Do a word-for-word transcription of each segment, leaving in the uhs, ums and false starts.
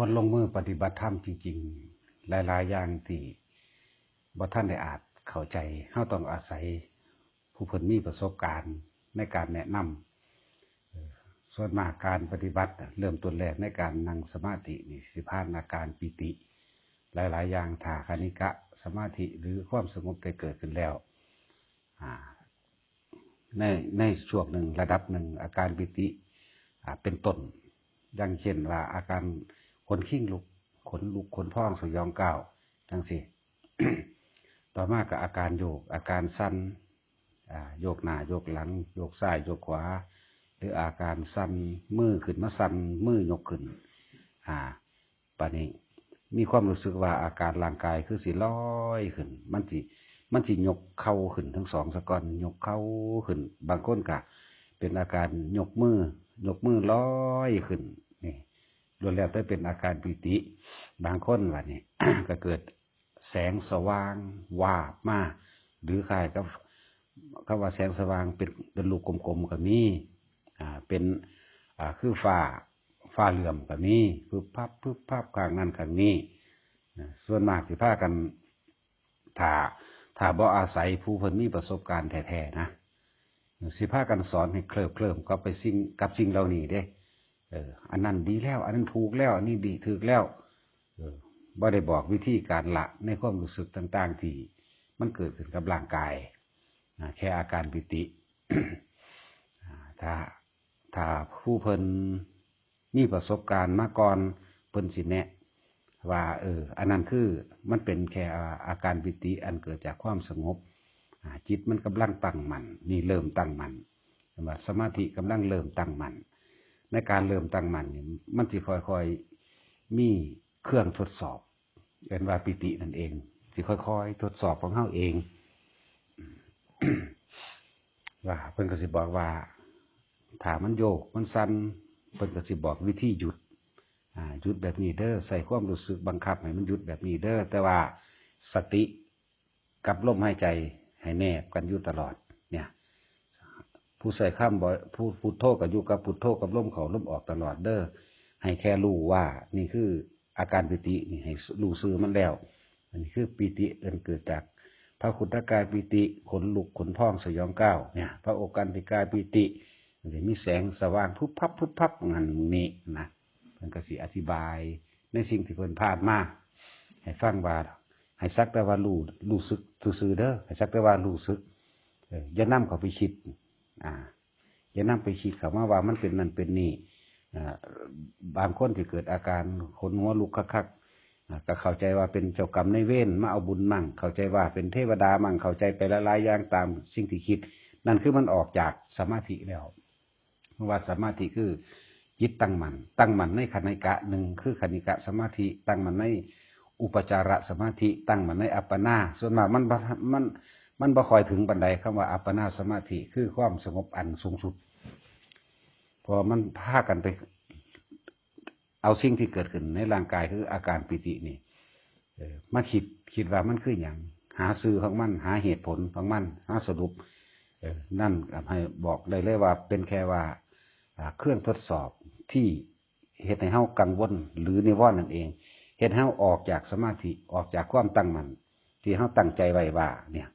คนลงมือปฏิบัติธรรมจริงๆ หลายๆ อย่างที่บ่ทันได้อาจเข้าใจ เราต้องอาศัยผู้เพิ่นมีประสบการณ์ในการแนะนำ เอ่อ ส่วนมากการปฏิบัติเริ่มต้นแรกในการนั่งสมาธินี่สิผ่านอาการปีติ หลายๆ อย่าง ถ้าคณิกะสมาธิหรือความสงบได้เกิดขึ้นแล้ว อ่า ใน ในช่วงหนึ่งระดับหนึ่ง อาการปีติ อ่า เป็นต้น อย่างเช่นว่าอาการขนคิงลุก ขนลุกขนพองสยองก้าวจังซี้ ต่อมาก็อาการโยก อาการสั่น อ่า โยกหน้าโยกหลัง โยกซ้ายโยกขวา หรืออาการสั่น มือขึ้นมาสั่น มือยกขึ้น อ่า บัดนี้มีความรู้สึกว่าอาการร่างกายคือสิลอยขึ้น มันสิ มันสิยกเข่าขึ้นทั้งสองซะก่อน ยกเข่าขึ้น บางคนก็เป็นอาการยกมือ ยกมือลอยขึ้น นี่ ล้วนแล้วแต่เป็นอาการปีติ บางคนบัดนี้ ก็เกิดแสงสว่างวาบมา หรือคล้ายกับ คำว่าแสงสว่างเป็น เป็นลูกกลมๆ ก็มี อ่า เป็น อ่า คือฟ้า ฟ้าเหลื่อมก็มี พึบพับ พึบพับ ข้างนั้นข้างนี้ นะ ส่วนมากสิพากัน ถ้า ถ้าบ่อาศัยผู้เพิ่นมีประสบการณ์แท้ๆ นะ สิพากันสอนให้เคลิบเคลิ้มกับไปสิ่ง กับสิ่งเหล่านี้เด้ เออ อันนั้นดีแล้ว อันนั้นถูกแล้ว อันนี้ดี ถูกแล้ว เออ บ่ได้บอกวิธีการละในความรู้สึกต่างๆ ที่มันเกิดขึ้นกับร่างกาย นะ แค่อาการปีติ อ่า ถ้า ถ้าผู้เพิ่นมีประสบการณ์มาก่อน เพิ่นสิแนะว่า เออ อันนั้นคือมันเป็นแค่ อ่า อาการปีติอันเกิดจากความสงบ อ่า จิตมันกำลังตั้งมั่น นี่เริ่มตั้งมั่น เห็นบ่ สมาธิกำลังเริ่มตั้งมั่น ในการเริ่มตั้งมั่นนี่ มันสิค่อยๆ มีเครื่องทดสอบ เอิ้นว่าปีตินั่นเอง สิค่อยๆ ทดสอบของเฮาเอง ว่าเพิ่นก็สิบอกว่า ถ้ามันโยก มันสั่น เพิ่นก็สิบอกวิธีหยุด อ่า หยุดแบบนี้เด้อ ใส่ความรู้สึกบังคับให้มันหยุดแบบนี้เด้อ แต่ว่าสติกับลมหายใจให้แนบกันอยู่ตลอด เนี่ย ผู้ใส่คำบ่ ผู้พุทโธก็อยู่กับพุทโธกับลมเข้าลมออกตลอดเด้อ ให้แค่รู้ว่านี่คืออาการปีติ นี่ให้รู้ซื่อมันแล้ว อันนี้คือปีติอันเกิดจากพระคุตกายปีติ ขนลุกขนพองสยองก้าว เนี่ย พระโอกันติกายปีติ มันจะมีแสงสว่างพุบพับพุบพับ งั้นนี่นะ เพิ่นก็สิอธิบายในสิ่งที่เพิ่นผ่านมาให้ฟังว่า ให้สักแต่ว่ารู้ รู้สึกซื่อๆ เด้อ ให้สักแต่ว่ารู้สึก เออ อย่านำเข้าไปคิด อ่า อย่านำไปคิดเข้ามาว่ามันเป็นนั่นเป็นนี่ อ่า บางคนที่เกิดอาการขนหัวลุกคักๆ อ่า ก็เข้าใจว่าเป็นเจ้ากรรมนายเวรมาเอาบุญมั่ง เข้าใจว่าเป็นเทวดามั่ง เข้าใจไปหลายๆ อย่างตามสิ่งที่คิด นั่นคือมันออกจากสมาธิแล้ว เพราะว่าสมาธิคือจิตตั้งมั่น ตั้งมั่นในคณิกะหนึ่ง คือคณิกะสมาธิ ตั้งมั่นในอุปจารสมาธิ ตั้งมั่นในอัปปนา ส่วนมากมันบ่ มัน มันบ่ค่อยถึงปานใด คำว่าอัปปนาสมาธิ คือความสงบอันสูงสุด เพราะมันพากันไปเอาสิ่งที่เกิดขึ้นในร่างกายคืออาการปีตินี่ เออ มาคิด คิดว่ามันคือหยัง หาชื่อของมัน หาเหตุผลของมัน หาสรุป เออ นั่นให้บอกได้เลยว่าเป็นแค่ว่า อ่า เครื่องทดสอบที่เฮ็ดให้เฮากังวล หรือนิวรณ์นั่นเอง เฮ็ดให้เฮาออกจากสมาธิ ออกจากความตั้งมั่น ที่เฮาตั้งใจไว้ว่า เนี่ย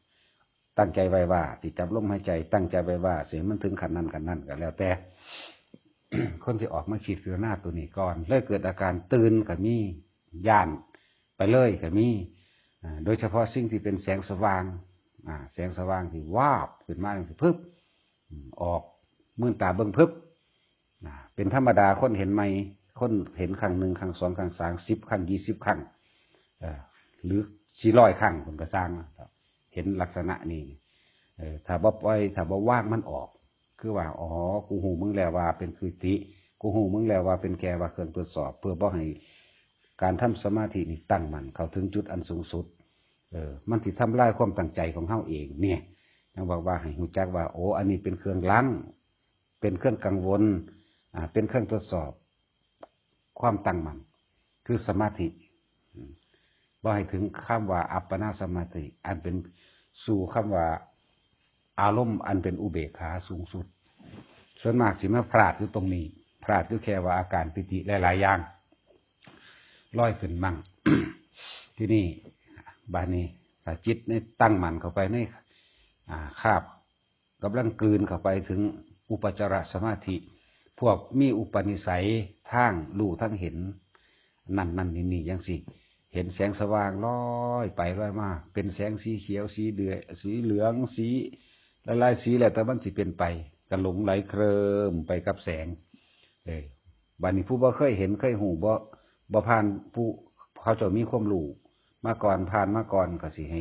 ตั้งใจไว้ว่าสิจับลมหายใจ ตั้งใจไว้ว่าสิให้มันถึงขั้นนั้นขั้นนั้นก็แล้วแต่ คนที่ออกมาคิดพิจารณาตัวนี้ก่อน เลยเกิดอาการตื่นก็มี ย้านไปเลยก็มี อ่า โดยเฉพาะสิ่งที่เป็นแสงสว่าง อ่า แสงสว่างที่วาบขึ้นมาจังซี้ พึบ อืม ออก มื่นตาเบิ่งพึบ อ่า เป็นธรรมดา คนเห็นใหม่ คนเห็นครั้งหนึ่ง ครั้งสอง ครั้งสาม สิบครั้ง ยี่สิบครั้ง เอ่อ หรือสี่ร้อยครั้ง เพิ่นก็ซ่าง เห็นลักษณะนี้ เอ่อ ถ้าบ่ปล่อย ถ้าบ่วางมันออก คือว่า อ๋อ กูฮู้มึงแล้วว่าเป็นปีติ กูฮู้มึงแล้วว่าเป็นแค่ว่าเครื่องทดสอบ เพื่อบ่ให้การทำสมาธินี่ตั้งมั่น เข้าถึงจุดอันสูงสุด เออ มันสิทำลายความตั้งใจของเฮาเอง เนี่ย ยังบอกว่าให้ฮู้จักว่า โอ้ อันนี้เป็นเครื่องรั้ง เป็นเครื่องกังวล อ่า เป็นเครื่องทดสอบ ความตั้งมั่น คือสมาธิ อืม บ่ให้ถึงคำว่าอัปปนาสมาธิ อันเป็นสู่คำว่าอารมณ์อันเป็นอุเบกขาสูงสุด ส่วนมากสิมาพลาดอยู่ตรงนี้ พลาดอยู่แค่ว่าอาการปีติหลายๆ อย่าง ลอยขึ้นมั่ง ที่นี่ บาดนี้ ถ้าจิตนี่ตั้งมั่นเข้าไปใน อ่า คาบ กำลังกลืนเข้าไปถึงอุปจารสมาธิ พวกมีอุปนิสัยทางรู้ทางเห็น นั่นนั่นนี่นี่จังซี้ เห็นแสงสว่างลอยไปลอยมา เป็นแสงสีเขียว สีเดือย สีเหลือง สีหลายๆสี แล้วแต่มันสิเป็นไป ก็หลงไหลเคลิ้มไปกับแสง เออ บัดนี้ผู้บ่เคยเห็นเคยฮู้ บ่ บ่ผ่าน ผู้เขาเจ้ามีความรู้มาก่อน ผ่านมาก่อน ก็สิให้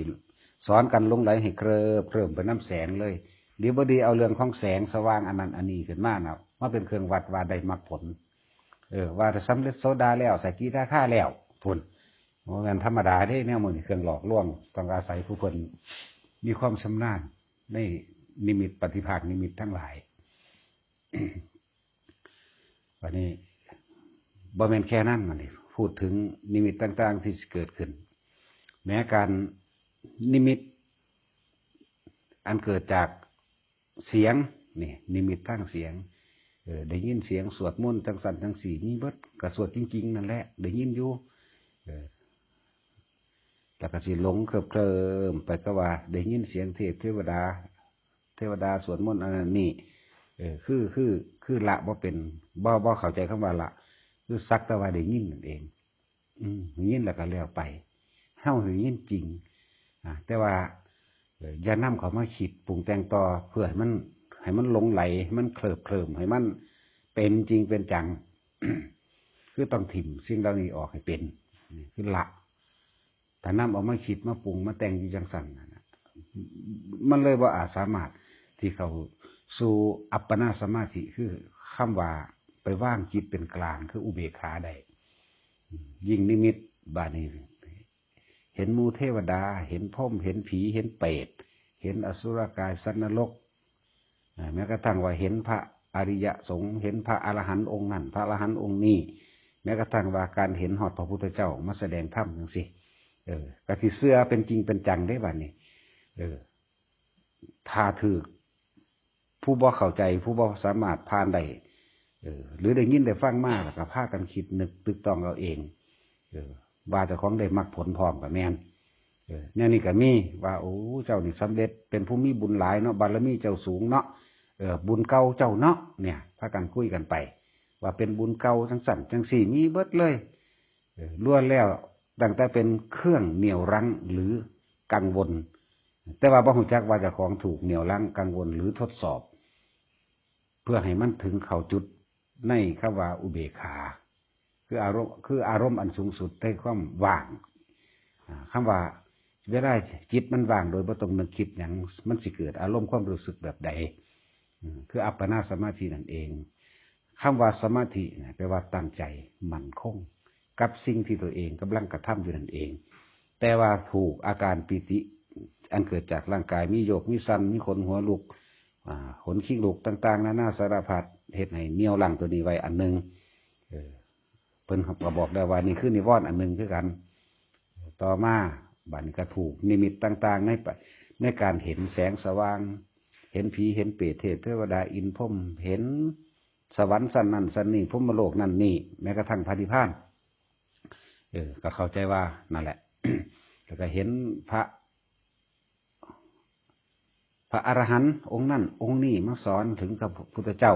สอนกันหลงไหลให้เคลิ้มเคลิ้มไปนำแสงเลย ดีบ่ดีเอาเรื่องของแสงสว่างอันนั้นอันนี้ขึ้นมานะ มาเป็นเครื่องวัดว่าได้มรรคผล เออ ว่าแต่สำเร็จโสดาแล้ว สกิทาคาแล้ว พุ้น บ่แม่นธรรมดาเด้ แนวมื้อนี้เครื่องหลอกลวง ต้องอาศัยผู้เพิ่นมีความชำนาญในนิมิตปฏิภาคนิมิตทั้งหลาย บัดนี้ บ่แม่นแค่นั้น บัดนี้ พูดถึงนิมิตต่างๆที่สิเกิดขึ้น แม้การนิมิต อันเกิดจากเสียง นี่ นิมิตทางเสียง เออ ได้ยินเสียงสวดมนต์จังซั่นจังซี้ มีเบิด ก็สวดจริงๆนั่นแหละ ได้ยินอยู่ เออ แล้วก็สิหลงเคลิ้มเคลิ้มไปก็ว่าได้ยินเสียงเทพเทวดา เทวดาสวดมนต์อันนั้นนี่ เออ คือ คือ คือละบ่เป็น บ่ บ่เข้าใจคำว่าละ คือสักแต่ว่าได้ยินนั่นเอง อืม ได้ยินแล้วก็แล้วไป เฮาได้ยินจริง อ่า แต่ว่า เอ่อ อย่านำเข้ามาคิดปรุงแต่งต่อ เพื่อให้มัน ให้มันหลงไหล ให้มันเคลิ้มเคลิ้ม ให้มันเป็นจริงเป็นจัง คือต้องถิ่มสิ่งเหล่านี้ออกให้เป็น นี่คือละ ถ้านำเอามาคิดมาปรุงมาแต่งอยู่จังซั่นน่ะนะ มันเลยบ่อาจสามารถที่เข้าสู่อัปปนาสมาธิ คือคำว่าไปวางจิตเป็นกลาง คืออุเบกขาได้ ยิ่งนิมิต บาดนี้ เห็นหมู่เทวดา เห็นพรหม เห็นผี เห็นเปรต เห็นอสุรกาย สัตว์นรก อ่า แม้กระทั่งว่าเห็นพระอริยสงฆ์ เห็นพระอรหันต์องค์นั้น พระอรหันต์องค์นี้ แม้กระทั่งว่าการเห็นฮอดพระพุทธเจ้ามาแสดงธรรมจังซี้ เออ ก็สิเชื่อเป็นจริงเป็นจังเด้บัดนี้ เออ ถ้าถืก ผู้บ่เข้าใจ ผู้บ่สามารถผ่านได้ เออ หรือได้ยินได้ฟังมา แล้วก็พากันคิดนึกตึกตองเอาเอง เออ ว่าเจ้าของได้มรรคผลพร้อมก็แม่น เออ แนวนี้ก็มี ว่า โอ้ เจ้านี่สำเร็จ เป็นผู้มีบุญหลายเนาะ บารมีเจ้าสูงเนาะ เออ บุญเก่าเจ้าเนาะ เนี่ย พากันคุยกันไป ว่าเป็นบุญเก่าจังซั่นจังซี้ มีเบิดเลย เออ ล้วนแล้วตั้งแต่เป็นเครื่องเหนี่ยวรั้งหรือกังวล แต่ว่าบ่ฮู้จักว่าเจ้าของถูกเหนี่ยวรั้งกังวลหรือทดสอบ เพื่อให้มันถึงเข้าจุดในคำว่าอุเบกขา คืออารมณ์ คืออารมณ์อันสูงสุดในความว่าง อ่า คำว่าเวลาจิตมันว่างโดยบ่ต้องนึกคิดหยัง มันสิเกิดอารมณ์ความรู้สึกแบบใด อืม คืออัปปนาสมาธินั่นเอง คำว่าสมาธินะ แปลว่าตั้งใจมั่นคง กับสิ่งที่ตัวเองกำลังกระทำอยู่นั่นเอง แต่ว่าถูกอาการปีติ อันเกิดจากร่างกาย มีโยก มีสั่น มีขนหัวลุก อ่า ขนคิ้วลุกต่างๆ นานาสารพัด เฮ็ดให้เหนี่ยวรั้งตัวนี้ไว้อันหนึ่ง เออ เพิ่นก็บอกได้ว่านี่คือนิวรณ์อันหนึ่งคือกัน ต่อมาบัดนี้ก็ถูกนิมิตต่างๆ ในปะ ในการเห็นแสงสว่าง เห็นผี เห็นเปรต เทพเทวดา อินทร์พรหม เห็นสวรรค์ชั้นนั้นชั้นนี้ พรหมโลกนั่นนี่ แม้กระทั่งพระนิพพาน เออ ก็เข้าใจว่านั่นแหละ แล้วก็เห็นพระ พระอรหันต์องค์นั้นองค์นี้มาสอนถึงกับพระพุทธเจ้า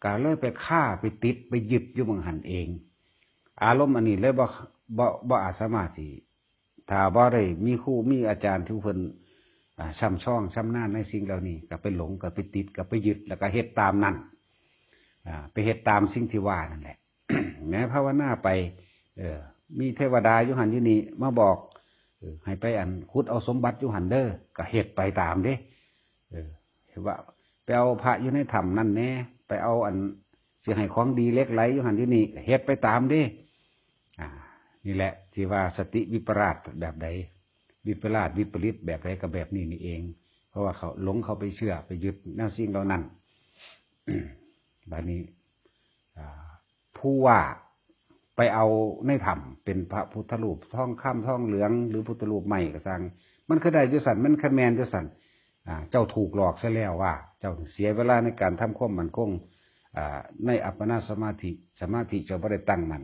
ก็เลยไปคาไปติดไปยึดอยู่หม่องหั้นเอง อารมณ์อันนี้เลยบ่ บ่ บ่อาจสามารถสิ ถ้าบ่ได้มีครูมีอาจารย์ที่เพิ่น อ่า ช่ำชองชำนาญในสิ่งเหล่านี้ ก็ไปหลง ก็ไปติด ก็ไปยึด แล้วก็เฮ็ดตามนั้น อ่า ไปเฮ็ดตามสิ่งที่ว่านั่นแหละ แม้ภาวนาไป เออ มีเทวดาอยู่หั้นอยู่นี่มาบอก เออ ให้ไปอันขุดเอาสมบัติอยู่หั้นเด้อ ก็เฮ็ดไปตามเด้ เออ ว่าไปเอาพระอยู่ในถ้ำนั่นแหน่ ไปเอาอันสิให้ของดีเหล็กไหลอยู่หั้นอยู่นี่ ก็เฮ็ดไปตามเด้ อ่า นี่แหละที่ว่าสติวิปลาสแบบใด วิปลาสวิปริตแบบใด ก็แบบนี้นี่เอง เพราะว่าเขาหลงเข้าไปเชื่อไปยึดแนวสิ่งเหล่านั้น บัดนี้ อ่า ผู้ว่าไปเอาในถ้ำเป็นพระพุทธรูปทองคำทองเหลือง หรือพุทธรูปไม้ก็ช่าง มันคือได้อยู่ซั่น มันคือแม่นอยู่ซั่น อ่า เจ้าถูกหลอกซะแล้วว่า เจ้าเสียเวลาในการทำความมั่นคง อ่า ในอัปปนาสมาธิ สมาธิเจ้าบ่ได้ตั้งมั่น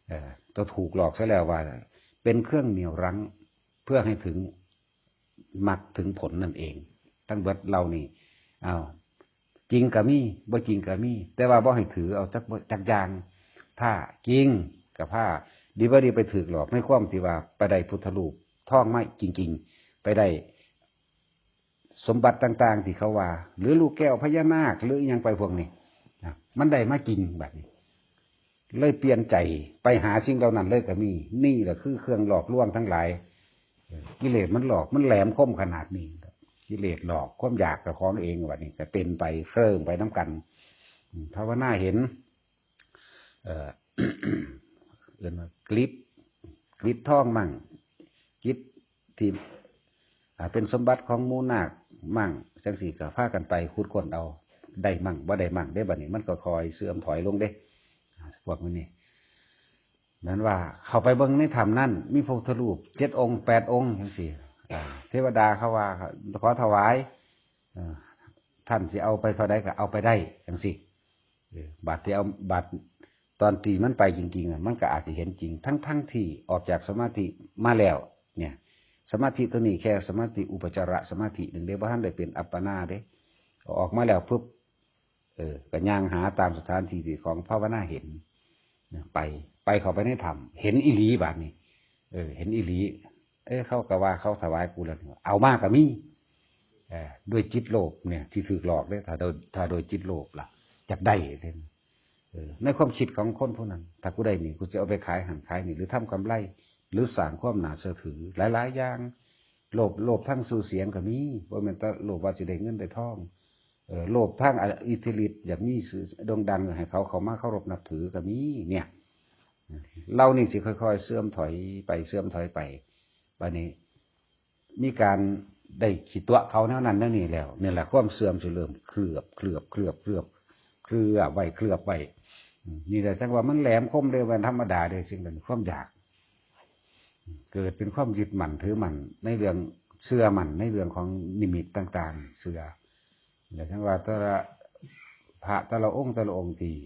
เออ ตัวถูกหลอกซะแล้วว่า เป็นเครื่องเหนี่ยวรั้ง เพื่อให้ถึงมรรคถึงผลนั่นเอง ทั้งเบิดเหล่านี้ อ้าว จริงก็มี บ่จริงก็มี แต่ว่าบ่ให้ถือเอาจักบ่ จักอย่าง ถ้าจริงก็พา ดีบ่ดีไปถืกหลอกในความที่ว่าไปได้พุทธรูปทองมาจริง ๆ ไปได้สมบัติต่างๆ ที่เขาว่า หรือลูกแก้วพญานาค หรืออิหยังไปพวกนี้นะ มันได้มาจริงบัดนี้ เลยเปลี่ยนใจไปหาสิ่งเหล่านั้นเลยก็มี นี่แหละคือเครื่องหลอกลวงทั้งหลาย เออ กิเลสมันหลอก มันแหลมคมขนาดนี้ กิเลสหลอก ความอยากเจ้าของเองบัดนี้ก็เป็นไป เคลิ้มไปนำกัน อืม ภาวนาเห็น เอ่อ เอิ้นว่ากริด กริดทองมั่ง กริดที่ อ่า เป็นสมบัติของหมู่นาคมั่ง จังซี้ก็พากันไปขุดค้นเอา ได้มั่ง บ่ได้มั่งเด้ บัดนี้มันก็ค่อยเสื่อมถอยลงเด้ อ่า พวกมันนี่ นั้นว่าเข้าไปเบิ่งในถ้ำนั่น มีพระพุทธรูปเจ็ดองค์ แปดองค์ จังซี้ อ่า เทวดาเขาว่า ขอถวาย เอ่อ ท่านสิเอาไปเท่าใดก็เอาไปได้ จังซี้ เออ บาดที่เอา บาดตอนที่มันไปจริงๆ น่ะ มันก็อาจจะเห็นจริง ทั้งๆ ที่ออกจากสมาธิมาแล้ว เนี่ย สมาธิตัวนี้แค่สมาธิอุปจารสมาธิหนึ่งเด้ บ่ทันได้เป็นอัปปนาเด้ ออกมาแล้วปุ๊บ เออ ก็ย่างหาตามสถานที่ที่ของภาวนาเห็น เนี่ย ไป ไปเข้าไปในถ้ำ เห็นอีหลีบาดนี้ เออ เห็นอีหลี เอ้ย เขาก็ว่าเขาถวายกูแล้วนี่ เอามาก็มี เออ ด้วยจิตโลภเนี่ย ที่ถืกหลอกเด้ ถ้าโดย ถ้าโดยจิตโลภล่ะ อยากได้เด้ เออ ในความคิดของคนผู้นั้น ถ้ากูได้นี่ กูจะเอาไปขายหั้นขายนี่ หรือทำกำไร หรือสร้างความน่าเชื่อถือ หลายๆ อย่าง โลภ โลภทั้งชื่อเสียงก็มี บ่แม่นแต่โลภว่าสิได้เงินได้ทอง เออ โลภทั้งอิทธิฤทธิ์ อยากมีชื่อโด่งดัง ให้เขาเข้ามาเคารพนับถือก็มี เนี่ย เหล่านี้สิค่อยๆ เสื่อมถอยไป เสื่อมถอยไป บัดนี้ มีการได้ขี้ตั๋วเขาแนวนั้นแนวนี้แล้ว นี่แหละความเสื่อมสิเริ่มเคลือบ เคลือบ เคลือบ เคลือบ เคลือบไว้ เคลือบไว้ อืม นี่แหละจังว่ามันแหลมคมเลย มันธรรมดาเลย สิ่งนั้นความอยาก เกิดเป็นความยึดมั่นถือมั่นในเรื่อง เชื่อมั่นในเรื่องของนิมิตต่างๆ เชื่อ แล้วจังว่าแต่ละพระแต่ละองค์แต่ละองค์ที่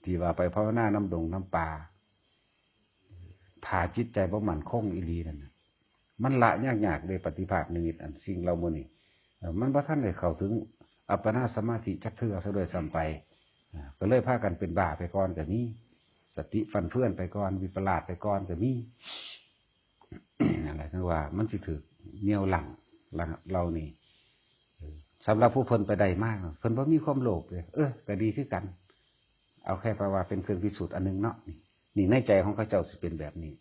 ที่ว่าไปภาวนานำดงนำป่า ถ้าจิตใจบ่มั่นคงอีหลีนั่นน่ะ มันละยากๆ เลย ปฏิภาคนิมิตอันสิ่งเหล่านี้ เอ่อ มันบ่ทันได้เข้าถึงอัปปนาสมาธิจักเทื่อซะด้วยซ้ำไป อ่า ก็เลยพากันเป็นบ้าไปก่อนก็มี สติฟั่นเฟือนไปก่อน วิปลาสไปก่อนก็มี นั่นแหละ คือว่ามันสิถืกเหนี่ยวรั้ง เหล่านี้ เออ สำหรับผู้เพิ่นไปได้มา เพิ่นบ่มีความโลภเลย เออ ก็ดีคือกัน เอาแค่แปลว่าเป็นเครื่องพิสูจน์อันหนึ่งเนาะ นี่ นี่ในใจของเขาเจ้าสิเป็นแบบนี้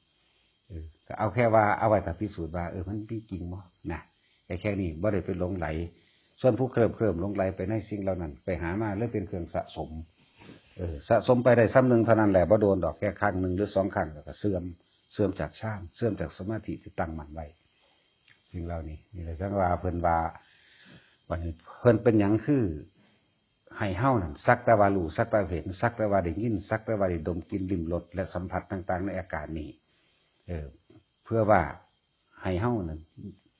เออ ก็เอาแค่ว่าเอาไว้ถ้าพิสูจน์ว่า เออ มันมีจริงบ่นะ แค่ แค่นี้ บ่ได้ไปหลงไหล ส่วนผู้เคลิ้มเคลิ้มหลงไหลไปในสิ่งเหล่านั้น ไปหามาเลยเป็นเครื่องสะสม เออ สะสมไปได้ส่ำหนึ่งเท่านั้นแหละ บ่โดนดอก แค่ครั้งหนึ่งหรือสองครั้ง แล้วก็เสื่อม เสื่อมจากฌาน เสื่อมจากสมาธิที่ตั้งมั่นไว้ สิ่งเหล่านี้ นี่แหละจังว่าเพิ่นว่า บัดนี้เพิ่นเป็นหยังคือ ให้เฮานั่น สักแต่ว่ารู้ สักแต่เห็น สักแต่ว่าได้ยิน สักแต่ว่าได้ดมกลิ่นลิ้มรสและสัมผัสต่างๆ ในอาการนี้ เออ เพื่อว่าให้เฮานั่น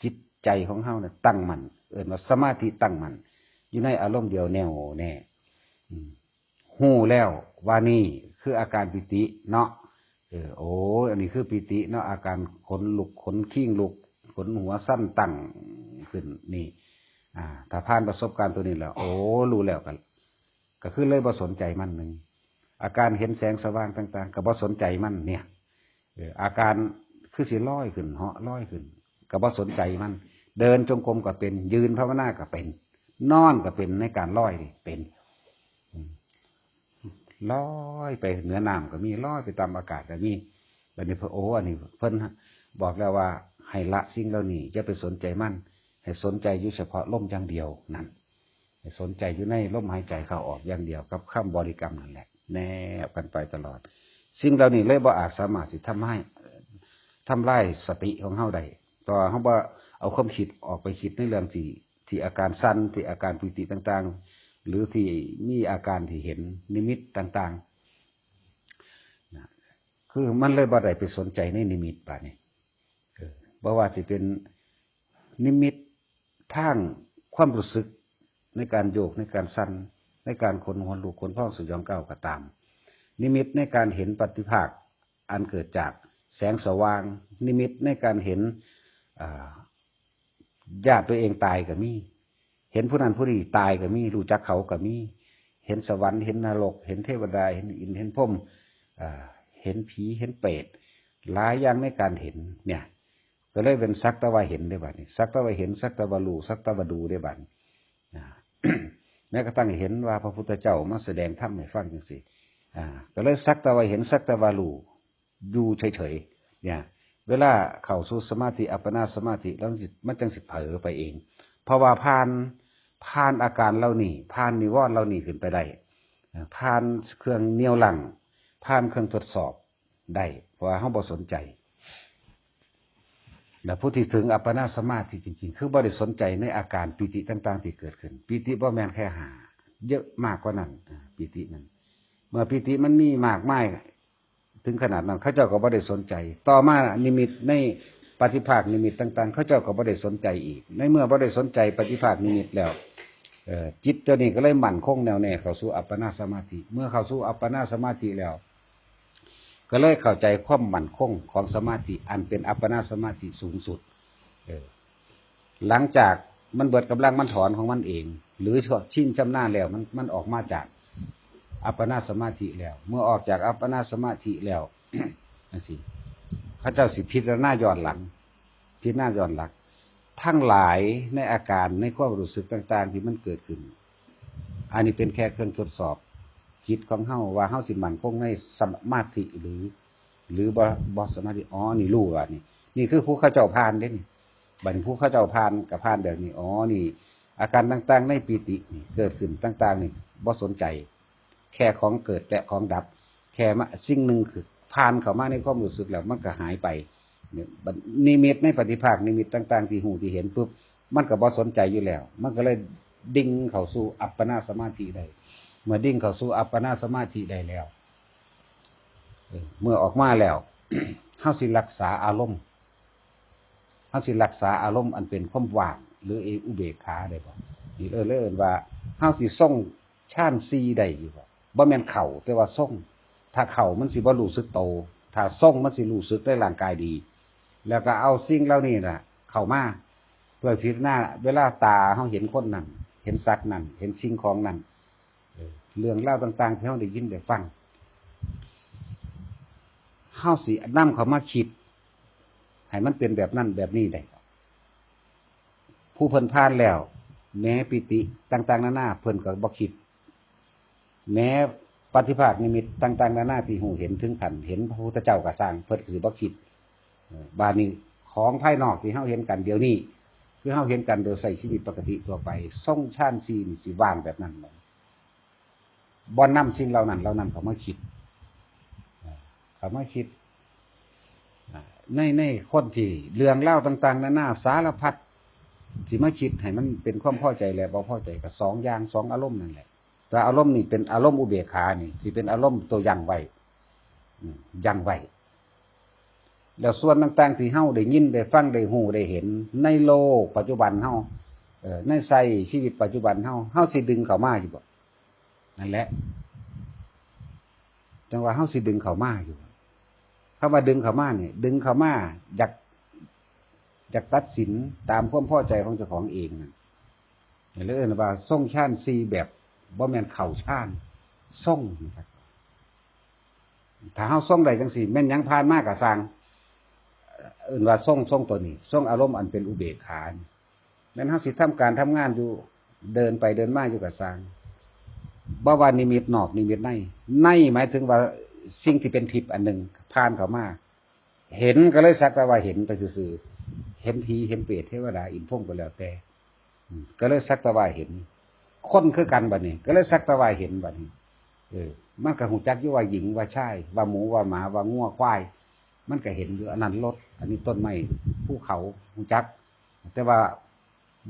จิตใจของเฮานั่นตั้งมั่น เอิ้นว่าสมาธิตั้งมั่น อยู่ในอารมณ์เดียวแน่วแน่ อืม ฮู้แล้วว่านี่คืออาการปีติเนาะ เออ โอ้ อันนี้คือปีติเนาะ อาการขนลุก ขนคิงลุก ขนหัวสั่นตั้งขึ้น นี่ อ่า ถ้าผ่านประสบการณ์ตัวนี้แล้ว โอ้ รู้แล้วก็ ก็คือเลยบ่สนใจมันหนึ่ง อาการเห็นแสงสว่างต่างๆ ก็บ่สนใจมันเนี่ย เออ อาการคือสิลอยขึ้น เหาะลอยขึ้น ก็บ่สนใจมัน เดินจงกรมก็เป็น ยืนภาวนาก็เป็น นอนก็เป็น ในการลอยนี่เป็น อืม ลอยไปเหนือน้ำก็มี ลอยไปตามอากาศก็มี บัดนี้เพิ่น โอ้ อันนี้เพิ่นบอกแล้วว่าให้ละสิ่งเหล่านี้ อย่าไปสนใจมัน ให้สนใจอยู่เฉพาะลมอย่างเดียวนั่น ให้สนใจอยู่ในลมหายใจเข้าออกอย่างเดียว กับคำบริกรรมนั่นแหละ แนบกันไปตลอด สิ่งเหล่านี้เลยบ่อาจสามารถสิทำให้ ทำลายสติของเฮาได้ เพราะว่าเฮาบ่เอาความคิดออกไปคิดในเรื่องที่ ที่อาการสั่น ที่อาการปีติต่างๆ หรือที่มีอาการที่เห็นนิมิตต่างๆ นะ คือมันเลยบ่ได้ไปสนใจในนิมิตบาดนี้ เออ บ่ว่าสิเป็นนิมิตทางความรู้สึก ในการโยก ในการสั่น ในการขนหัวลุกขนพองสยองก้าวก็ตาม นิมิตในการเห็นปฏิภาค อันเกิดจากแสงสว่าง นิมิตในการเห็น อ่า ญาติตัวเองตายก็มี เห็นผู้นั้นผู้นี้ตายก็มี รู้จักเขาก็มี เห็นสวรรค์ เห็นนรก เห็นเทวดา เห็นอินทร์ เห็นพรหม อ่า เห็นผี เห็นเปรต หลายอย่างในการเห็นเนี่ย ก็เลยเป็นสักแต่ว่าเห็นได้บัดนี้ สักแต่ว่าเห็น สักแต่ว่ารู้ สักแต่ว่าดูได้บัดนี้ อ่า แม้กระทั่งเห็นว่าพระพุทธเจ้ามาแสดงธรรมให้ฟังจังซี่ อ่า ก็เลยสักแต่ว่าเห็น สักแต่ว่ารู้อยู่เฉยๆ เนี่ย เวลาเข้าสู่สมาธิ อัปปนาสมาธิ แล้วมันสิ มันจังสิเผลอไปเอง เพราะว่าผ่าน ผ่านอาการเหล่านี้ ผ่านนิวรณ์เหล่านี้ขึ้นไปได้ อ่า ผ่านเครื่องเหนี่ยวรั้ง ผ่านเครื่องทดสอบได้ เพราะว่าเราบ่สนใจ แล้วผู้ที่ถึงอัปปนาสมาธิจริงๆ คือบ่ได้สนใจในอาการปีติต่างๆ ที่เกิดขึ้น ปีติบ่แม่นแค่ห้า เยอะมากกว่านั้น อ่า ปีตินั้น เมื่อปีติมันมีมากมายถึงขนาดนั้น เขาเจ้าก็บ่ได้สนใจ ต่อมานิมิตในปฏิภาคนิมิตต่างๆ เขาเจ้าก็บ่ได้สนใจอีก ในเมื่อบ่ได้สนใจปฏิภาคนิมิตแล้ว เอ่อ จิตตัวนี้ก็เลยมั่นคงแน่วแน่เข้าสู่อัปปนาสมาธิ เมื่อเข้าสู่อัปปนาสมาธิแล้ว ก็เลยเข้าใจความมั่นคงของสมาธิ อันเป็นอัปปนาสมาธิสูงสุด เออ หลังจากมันเบิดกำลังมันถอนของมันเอง หรือชินชำนาญแล้ว มัน มันออกมาจากอัปปนาสมาธิแล้ว เมื่อออกจากอัปปนาสมาธิแล้ว จังซี่ เขาเจ้าสิพิจารณาย้อนหลัง พิจารณาย้อนหลัง ทั้งหลายในอาการ ในความรู้สึกต่างๆ ที่มันเกิดขึ้น อันนี้เป็นแค่เครื่องทดสอบจิตของเฮา ว่าเฮาสิมั่นคงในสมาธิหรือ หรือบ่ บ่สมาธิ อ๋อ นี่รู้ว่านี่ นี่คือผู้เขาเจ้าผ่านเด้นี่ บัดนี้ผู้เขาเจ้าผ่านก็ผ่านแบบนี้ อ๋อ นี่ อาการต่างๆ ในปีตินี่เกิดขึ้นต่างๆ นี่บ่สนใจ แค่ของเกิดและของดับ แค่มา สิ่งหนึ่งคือผ่านเข้ามาในความรู้สึกแล้วมันก็หายไป เนี่ย บัดนิมิตในปฏิภาคนิมิตต่างๆ ที่ฮู้ที่เห็นปุ๊บ มันก็บ่สนใจอยู่แล้ว มันก็เลยดิ่งเข้าสู่อัปปนาสมาธิได้ เมื่อดิ่งเข้าสู่อัปปนาสมาธิได้แล้ว เออ เมื่อออกมาแล้ว เฮาสิรักษาอารมณ์ เฮาสิรักษาอารมณ์อันเป็นความว่าง หรืออุเบกขาได้บ่ นี่เอิ้น เลยเอิ้นว่า เฮาสิทรงฌานสี่ได้อยู่บ่ บ่แม่นเข้า แต่ว่าทรง ถ้าเข้ามันสิบ่รู้สึกโต ถ้าทรงมันสิรู้สึกในร่างกายดี แล้วก็เอาสิ่งเหล่านี้น่ะ เข้ามา เพื่อพิจารณา เวลาตาเฮาเห็นคนนั้น เห็นสัตว์นั้น เห็นสิ่งของนั้น เออ เรื่องราวต่างๆ ที่เฮาได้ยินได้ฟัง เฮาสินำเข้ามาคิด ให้มันเป็นแบบนั้นแบบนี้ได้ ผู้เพิ่นผ่านแล้ว แม้ปีติต่างๆ นานา เพิ่นก็บ่คิด แม้ปฏิภาคนิมิตต่างๆ นานาที่ฮู้เห็นถึงขั้นเห็นพระพุทธเจ้าก็ซ่าง เพิ่นก็สิบ่คิด เออ บาดนี้ของภายนอกที่เฮาเห็นกันเดี๋ยวนี้ คือเฮาเห็นกันโดยใช้ชีวิตปกติทั่วไป ทรงฌานสี่นี่สิว่างแบบนั้นบ่ บ่นำสิ่งเหล่านั้นเหล่านั้นเข้ามาคิด เอ่อ เข้ามาคิด อ่า ใน ในคนที่เรื่องราวต่างๆ นานาสารพัด สิมาคิดให้มันเป็นความพอใจและบ่พอใจก็สองอย่าง สองอารมณ์นั่นแหละ แต่อารมณ์นี่เป็นอารมณ์อุเบกขานี่ สิเป็นอารมณ์ตัวยั้งไว้ อืม ยั้งไว้ แล้วส่วนต่างๆ ที่เฮาได้ยิน ได้ฟัง ได้ฮู้ ได้เห็น ในโลกปัจจุบันเฮา เอ่อ ในใช้ชีวิตปัจจุบันเฮา เฮาสิดึงเข้ามาอยู่บ่ นั่นแหละ จังว่าเฮาสิดึงเข้ามาอยู่ คำว่าดึงเข้ามานี่ ดึงเข้ามาอยาก อยากตัดสินตามความพอใจของเจ้าของเองนั่น หรือเอิ้นว่าทรงฌานสี่แบบบ่แม่นเข้าฌาน ทรงนะครับ ถ้าเฮาทรงได้จังซี่ แม่นหยังผ่านมาก็ซ่าง เอิ้นว่าทรง ทรงตัวนี้ ทรงอารมณ์อันเป็นอุเบกขานี่ แม่นเฮาสิทำการทำงานอยู่ เดินไปเดินมาอยู่ก็ซ่าง บ่ว่านิมิตนอกนิมิตใน ในหมายถึงว่าสิ่งที่เป็นทิพย์อันหนึ่งผ่านเข้ามา เห็นก็เลยสักแต่ว่าเห็นไปซื่อๆ เห็นผี เห็นเปรต เทวดา อินทร์พรหมก็แล้วแต่ อืม ก็เลยสักแต่ว่าเห็น คนคือกันบัดนี้ ก็เลยสักแต่ว่าเห็นบัดนี้ เออ มันก็ฮู้จักอยู่ว่าหญิงว่าชาย ว่าหมูว่าหมา ว่างัวควาย มันก็เห็นอยู่ อันนั้นรถ อันนี้ต้นไม้ ภูเขา ฮู้จัก แต่ว่า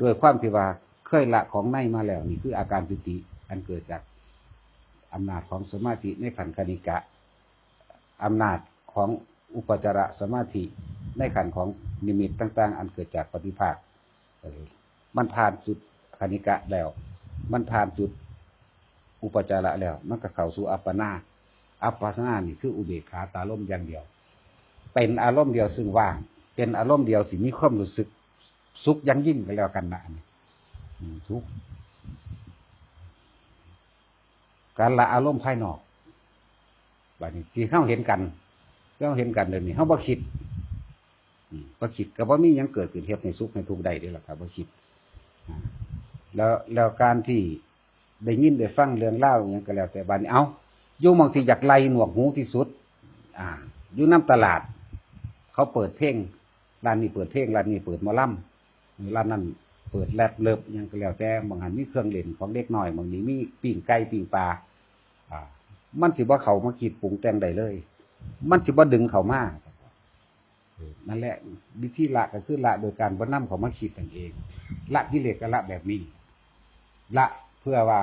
ด้วยความที่ว่าเคยละของในมาแล้ว นี่คืออาการปีติ อันเกิดจากอำนาจของสมาธิในขั้นคณิกะ อำนาจของอุปจารสมาธิในขั้นของนิมิตต่างๆ อันเกิดจากปฏิภาค เออ มันผ่านจุดคณิกะแล้ว มันผ่านจุดอุปจาระแล้ว มันก็เข้าสู่อัปปนา อัปปนาสตินี่คืออุเบกขาตาลมอย่างเดียว เป็นอารมณ์เดียวซึ่งว่าง เป็นอารมณ์เดียวที่มีความรู้สึกสุขอย่างยิ่งก็แล้วกันนะ อันนี้ อืม ทุกข์ การละอารมณ์ภายนอก บัดนี้ที่เฮาเห็นกัน เฮาเห็นกันเดี๋ยวนี้ เฮาบ่คิด อืม บ่คิดก็บ่มีหยังเกิดขึ้นเฮ็ดให้สุขให้ทุกข์ได้เด้ล่ะครับ บ่คิด อ่า แล้ว แล้วการที่ได้ยินได้ฟังเรื่องราวอิหยังก็แล้วแต่ บัดนี้ เอ้า อยู่หม่องที่อยากไล่หนวกหูที่สุด อ่า อยู่นำตลาด เขาเปิดเพลง ร้านนี้เปิดเพลง ร้านนี้เปิดหมอลำ ร้านนั้นเปิดแร็ปเลิฟอิหยังก็แล้วแต่ บางอันมีเครื่องเล่นของเด็กน้อย บางนี้มีปิ้งไก่ปิ้งปลา อ่า มันสิบ่เข้ามาคิดปรุงแต่งได้เลย มันสิบ่ดึงเข้ามา เออ นั่นแหละ วิธีละก็คือละโดยการบ่นำเข้ามาคิดนั่นเอง ละกิเลสก็ละแบบนี้ ละเพื่อว่า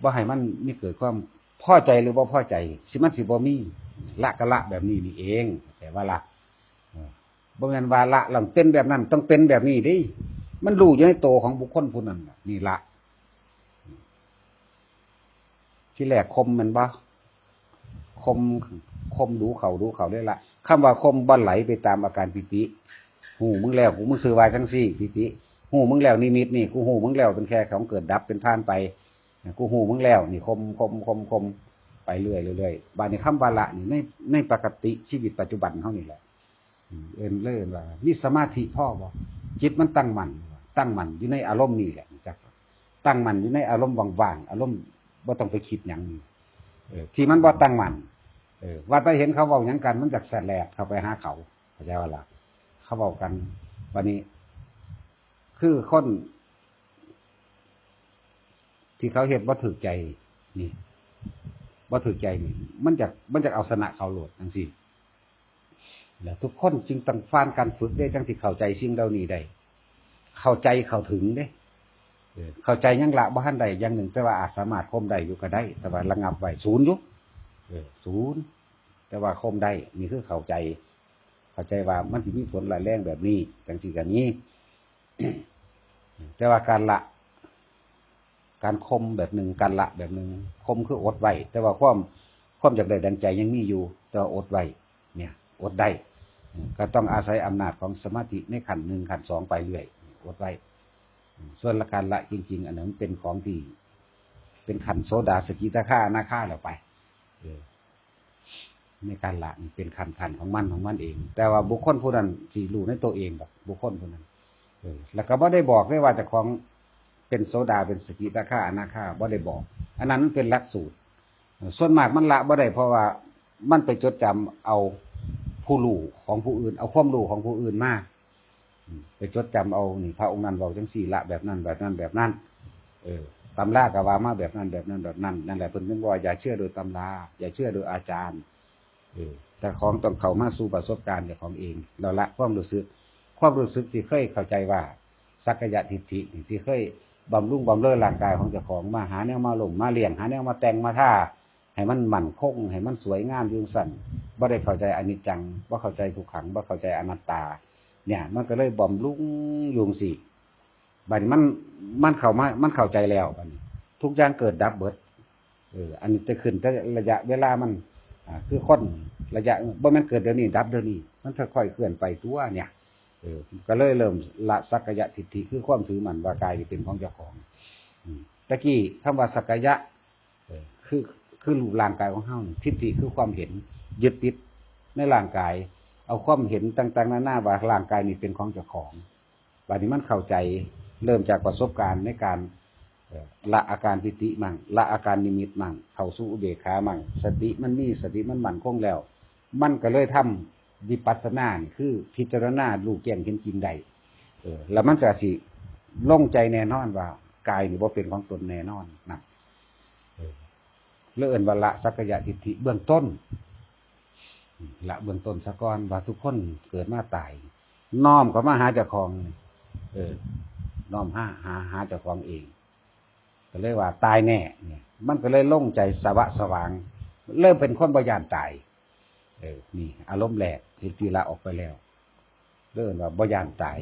บ่ให้มันมีเกิดความพอใจหรือบ่พอใจ สิมันสิบ่มี ละก็ละแบบนี้นี่เอง แต่ว่าละ เออ บ่แม่นว่าละแล้วเป็นแบบนั้น ต้องเป็นแบบนี้เด้ มันรู้อยู่ในตัวของบุคคลผู้นั้นน่ะ นี่ละ ที่แรกข่มแม่นบ่ ข่ม ข่มดูเข้า ดูเข้าเลยละ คำว่าข่มบ่ไหลไปตามอาการปีติ ฮู้มึงแล้ว กู มึงซื่อว่าจั่งซี้ ปีติ ฮู้มึงแล้ว นิมิตนี่ กูฮู้มึงแล้ว เป็นแค่ของเกิดดับ เป็นผ่านไป กูฮู้มึงแล้ว นี่ข่ม ข่ม ข่ม ข่ม ไปเรื่อย เรื่อย บัดนี้คำว่าละนี่ ใน ในปกติชีวิตปัจจุบันเฮานี่แหละ อืม เอิ้น เลยเอิ้นว่า มีสมาธิพอบ่ จิตมันตั้งมั่น ตั้งมั่นอยู่ในอารมณ์นี่แหละ จัก ตั้งมั่นอยู่ในอารมณ์ว่างๆ อารมณ์บ่ต้องไปคิดหยัง เออ ที่มันบ่ตั้งมั่น เออ ว่าแต่เห็นเขาเว้าหยังกัน มันจักแสดเข้าไปหาเขา เข้าใจบ่ล่ะ เขาเว้ากัน บัดนี้ คือคน ที่เขาเฮ็ดบ่ถูกใจนี่ บ่ถูกใจนี่ มันจัก มันจักเอาชนะเขาโลดจั่งซี้ แล้วทุกคนจึงต้องผ่านการฝึกเด้ จั่งสิเข้าใจสิ่งเหล่านี้ได้ เข้าใจเข้าถึงเด้ เออ เข้าใจยังละบ่ทันได้อย่างหนึ่ง แต่ว่าอาจสามารถข่มได้อยู่ก็ได้ แต่ว่าระงับไว้ ศูนย์อยู่ เออ ศูนย์ แต่ว่าข่มได้ นี่คือเข้าใจ เข้าใจว่ามันสิมีผลร้ายแรงแบบนี้ จั่งซี้ก็มี แต่ว่าการละ การข่มแบบหนึ่ง การละแบบหนึ่ง ข่มคืออดไว้ แต่ว่าความ ความอยากได้ดังใจยังมีอยู่ แต่ว่าอดไว้ เนี่ย อดได้ ก็ต้องอาศัยอำนาจของสมาธิในขั้นหนึ่ง ขั้นสองไปเรื่อย อดไว้ ส่วนละการละจริงๆ อันนั้นมันเป็นของที่ เป็นขั้นโสดา สกิทาคา อนาคาแล้วไป เออ ในการละนี่เป็นขั้นๆ ของมัน ของมันเอง แต่ว่าบุคคลผู้นั้นสิรู้ในตัวเองดอก บุคคลผู้นั้น เออ แล้วก็บ่ได้บอกเลยว่าเจ้าของเป็นโสดา เป็นสกิทาคา อนาคา บ่ได้บอก อันนั้นมันเป็นหลักสูตร เออ ส่วนมากมันละบ่ได้ เพราะว่ามันไปจดจำเอาผู้รู้ของผู้อื่น เอาความรู้ของผู้อื่นมา อืม ไปจดจำเอา นี่ พระองค์นั้นเว้าจั่งซี้ละ แบบนั้น แบบนั้น แบบนั้น เออ ตำราก็ว่ามาแบบนั้น แบบนั้น แบบนั้น นั่นแหละเพิ่นถึงว่าอย่าเชื่อโดยตำรา อย่าเชื่อโดยอาจารย์ เออ แต่ของต้องเข้ามาสู่ประสบการณ์เจ้าของเอง แล้วละความรู้สึก ความรู้สึกที่เคยเข้าใจว่าสักกายทิฏฐินี่ ที่เคยบำรุงบำเรอร่างกายของเจ้าของ มาหาแนวมาลงมาเลี้ยง หาแนวมาแต่งมาทา ให้มันมั่นคง ให้มันสวยงามอยู่ซั่น บ่ได้เข้าใจอนิจจัง บ่เข้าใจทุกขัง บ่เข้าใจอนัตตา เนี่ย มันก็เลยบำรุงอยู่จั่งซี้ บัดนี้มัน มันเข้ามา มันเข้าใจแล้ว บัดนี้ทุกอย่างเกิดดับเบิด เออ อันนี้แต่ขึ้นแต่ระยะเวลามัน อ่า คือคนระยะ บ่แม่นเกิดเดี๋ยวนี้ ดับเดี๋ยวนี้ มันค่อยๆเคลื่อนไปตัวเนี่ย เออ ก็เลยเริ่มละสักกายทิฏฐิ คือความถือมั่นว่ากายนี่เป็นของเจ้าของ อืม ตะกี้คำว่าสักกายะ เออ คือ คือรูปร่างกายของเฮานี่ ทิฏฐิคือความเห็น ยึดติดในร่างกาย เอาความเห็นต่างๆนานาว่าร่างกายนี่เป็นของเจ้าของ บัดนี้มันเข้าใจ เริ่มจากประสบการณ์ในการ เอ่อ ละอาการปีติมั่ง ละอาการนิมิตมั่ง เข้าสู่อุเบกขามั่ง สติมันมี สติมันมั่นคงแล้ว มันก็เลยทำวิปัสสนานี่ คือพิจารณารู้แจ้งเห็นจริงได้ เออ แล้วมันก็สิลงใจแน่นอนว่ากายนี่บ่เป็นของตนแน่นอนนะ เออ แล้วเอิ้นว่าละสักกายทิฏฐิเบื้องต้น ละเบื้องต้นซะก่อน ว่าทุกคนเกิดมาตาย น้อมเข้ามาหาเจ้าของ เออ น้อมหา หา หาเจ้าของเอง ก็เลยว่าตายแน่เนี่ย มันก็เลยลงใจสวะสวาง เริ่มเป็นคนบ่ย้านตาย เออ นี่อารมณ์แรกที่ ที่ละออกไปแล้ว เริ่มว่าบ่ย้านตาย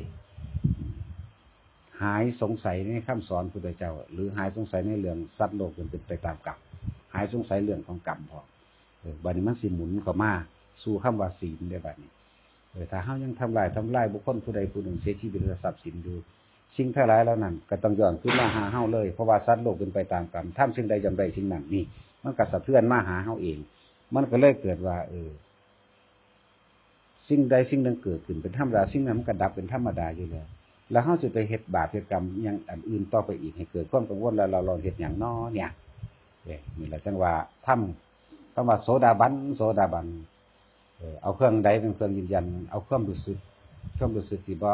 หายสงสัยในคำสอนพุทธเจ้า หรือหายสงสัยในเรื่องสัตว์โลกเป็นไปตามกรรม หายสงสัยเรื่องของกรรมพร้อม เออ บัดนี้มันสิหมุนเข้ามาสู่คำว่าศีลได้บัดนี้ เออ ถ้าเฮายังทำลาย ทำลายบุคคลผู้ใดผู้หนึ่งเสียชีวิตและทรัพย์สินอยู่ สิ่งทั้งหลายเหล่านั้นก็ต้องย้อนคืนมาหาเฮาเลย เพราะว่าสัตว์โลกเป็นไปตามกรรม ทำสิ่งใดย่อมได้สิ่งนั้น นี่ มันก็สะเทือนมาหาเฮาเอง มันก็เลยเกิดว่า เออ สิ่งใดสิ่งหนึ่งเกิดขึ้นเป็นธรรมดา สิ่งนั้นมันก็ดับเป็นธรรมดาอยู่แล้ว แล้วเฮาสิไปเฮ็ดบาปเฮ็ดกรรมอย่างอันอื่นต่อไปอีก ให้เกิดความกังวลแล้วเราลองเฮ็ดหยังน้อเนี่ย เนี่ย นี่แหละจังว่าธรรม คำว่าโสดาบัน โสดาบัน เออ เอาเครื่องใดเป็นเครื่องยืนยัน เอาความรู้สึก ความรู้สึกที่บ่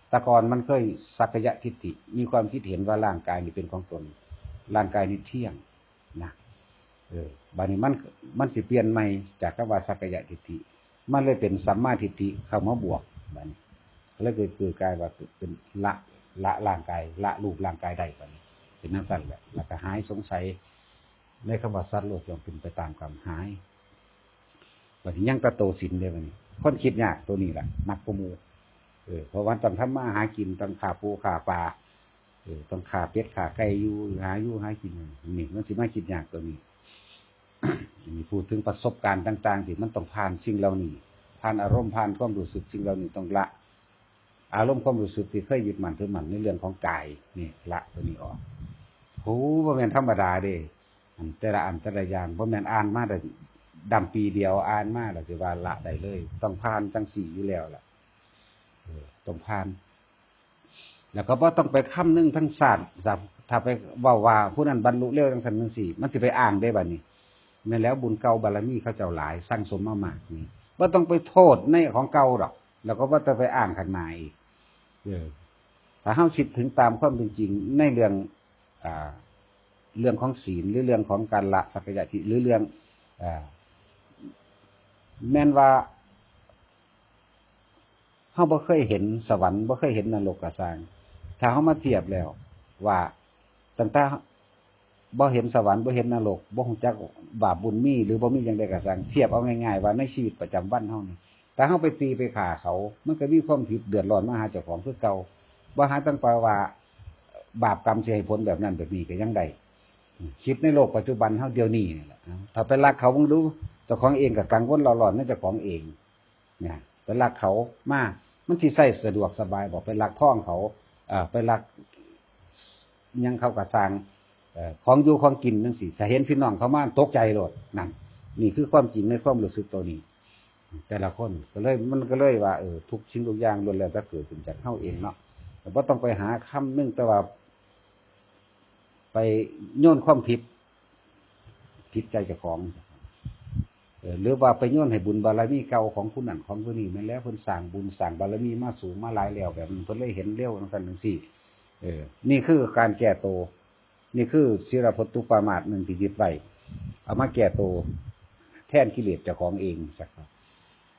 แต่ก่อนมันเคยสักกายทิฏฐิ มีความคิดเห็นว่าร่างกายนี้เป็นของตน ร่างกายนี้เที่ยงนะ เออ บัดนี้มัน มันสิเปลี่ยนใหม่จากคำว่าสักกายทิฏฐิ มันเลยเป็นสัมมาทิฏฐิเข้ามาบวก บัดนี้ ก็เลยเกิด เกิดกลายว่าเป็นละ ละร่างกาย ละรูปร่างกายได้ บัดนี้ เป็นจั่งซั้นแหละ แล้วก็หายสงสัยในคำว่าสัตว์โลกย่อมเป็นไปตามกรรม หาย บัดนี้ยังแต่โตศีลเด้บัดนี้ คนคิดยากตัวนี้แหละ หนักกว่าหมู่ เออ เพราะว่าต้องทำมาหากิน ต้องฆ่าปูฆ่าปลา เออ ต้องฆ่าเป็ดฆ่าไก่อยู่ หาอยู่หากิน นี่มันสิมาคิดยากตัวนี้ นี่พูดถึงประสบการณ์ต่างๆ ที่มันต้องผ่านสิ่งเหล่านี้ ผ่านอารมณ์ ผ่านความรู้สึก สิ่งเหล่านี้ต้องละ อารมณ์ความรู้สึกที่เคยยึดมั่นถือมั่นในเรื่องของกาย นี่ ละตัวนี้ออก โห บ่แม่นธรรมดาเด้ อันแต่ละอันแต่ละอย่าง บ่แม่นอ่านมาได้ดำปีเดียว อ่านมาแล้วสิว่าละได้เลย ต้องผ่านจั่งซี้อยู่แล้วล่ะ เออ ต้องผ่าน แล้วก็บ่ต้องไปคำนึงทั้งชาติ ถ้า ถ้าไปเว้าว่าผู้นั้นบรรลุเร็วจั่งซั้นจั่งซี้ มันสิไปอ้างได้บัดนี้ แม่นแล้วบุญเก่าบารมีเขาเจ้าหลาย สั่งสมมามากนี่ บ่ต้องไปโทษในของเก่าดอก แล้วก็บ่ต้องไปอ้างข้างหน้าอีก เออ ถ้าเฮาคิดถึงตามความเป็นจริงในเรื่อง อ่า เรื่องของศีล หรือเรื่องของการละสักกายทิฏฐิ หรือเรื่อง อ่า แม่นว่า เฮาบ่เคยเห็นสวรรค์ บ่เคยเห็นนรกก็ซ่าง ถ้าเฮามาเทียบแล้วว่า ตั้งแต่บ่เห็นสวรรค์ บ่เห็นนรก บ่ฮู้จักบาปบุญมีหรือบ่มีจั่งใดก็ซ่าง เทียบเอาง่ายๆ ว่าในชีวิตประจำวันเฮานี่ ถ้าเฮาไปตีไปฆ่าเขา มันก็มีความผิดเดือดร้อนมาหาเจ้าของคือเก่า บ่หาตั้งแต่ว่าบาปกรรมสิให้ผลแบบนั้นแบบนี้ก็ยังได้ คิดในโลกปัจจุบันเฮาเดี๋ยวนี้นี่แหละ ถ้าไปลักเขาเบิ่งดู เจ้าของเองก็กังวลเร่าร้อนในเจ้าของเอง เนี่ย ไปลักเขามา มันสิใช้สะดวกสบายบ่ ไปลักทองเขา เอ่อ ไปลักหยังเขาก็ซ่าง เอ่อ ของอยู่ของกินจั่งซี้ ถ้าเห็นพี่น้องเขามาตกใจโลด นั่น นี่คือความจริงในความรู้สึกตัวนี้ แต่ละคนก็เลย มันก็เลยว่า เออ ทุกสิ่งทุกอย่างล้วนแล้วแต่เกิดขึ้นจากเฮาเองเนาะ แต่บ่ต้องไปหาคำนึงแต่ว่า ไปโยนความผิด ผิดใจเจ้าของ เออ หรือว่าไปโยนให้บุญบารมีเก่าของผู้นั้นของผู้นี้ แม่นแล้วเพิ่นสร้างบุญสร้างบารมีมาสูงมาหลายแล้ว แบบนั้นเพิ่นเลยเห็นเร็วจั่งซั้นจั่งซี้ เออ นี่คือการแก้ตัว นี่คือศีลปทุปปามาสหนึ่งที่ยึดไว้ เอามาแก้ตัว แทนกิเลสเจ้าของเอง จักว่า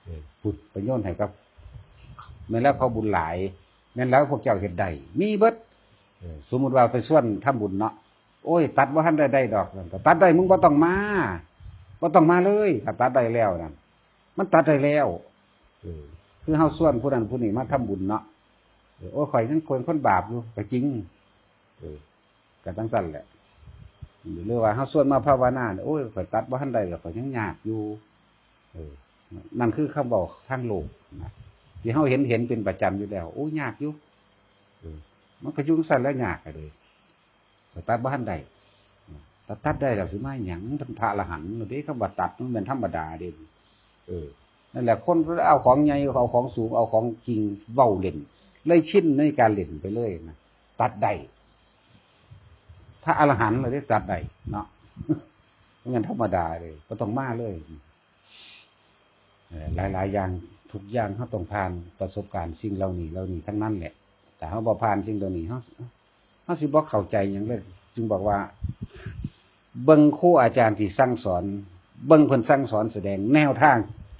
เออ พุทธไปโยนให้กับ แม่นแล้วเขาบุญหลาย แม่นแล้วพวกเจ้าเฮ็ดได้ มีเบิด เออ สมมุติว่าไปชวนทำบุญเนาะ โอ้ย ตัดบ่ทันได้ ได้ดอก ก็ตัดได้ มึงบ่ต้องมา บ่ต้องมาเลย ถ้าตัดได้แล้วนั่น มันตัดได้แล้ว เออ คือเฮาชวนผู้นั้นผู้นี้มาทำบุญเนาะ เออ โอ้ย ข้อยยังเป็นคนบาปอยู่ ก็จริง เออ ก็จั่งซั้นแหละ หรือว่าเฮาชวนมาภาวนาเนี่ย โอ้ย ข้อยตัดบ่ทันได้ดอก ข้อยยังยากอยู่ เออ นั่นคือคำเว้าทางโลกนะ ที่เฮาเห็น เห็นเป็นประจำอยู่แล้ว โอ้ย ยากอยู่ เออ มันก็อยู่จั่งซั้นแหละ ยากก็เลย ข้อยตัดบ่ทันได้ ถ้าตัดได้แล้วสิมาหยัง มันเป็นพระอรหันต์เด้ คำว่าตัดมันเป็นธรรมดาเด้ เออ นั่นแหละ คนก็เอาของใหญ่ เอาของสูง เอาของจริงเว้าเล่น เลยชินในการเล่นไปเลยนะ ตัดได้ พระอรหันต์เลยได้ตัดได้เนาะ มันธรรมดาเลย บ่ต้องมาเลย เอ่อ หลายๆ อย่าง ทุกอย่างเฮาต้องผ่านประสบการณ์สิ่งเหล่านี้ เหล่านี้ทั้งนั้นแหละ ถ้าเฮาบ่ผ่านสิ่งเหล่านี้ เฮา เฮาสิบ่เข้าใจหยังเลย จึงบอกว่า เบิ่งครูอาจารย์ที่สั่งสอน เบิ่งเพิ่นสั่งสอนแสดงแนวทาง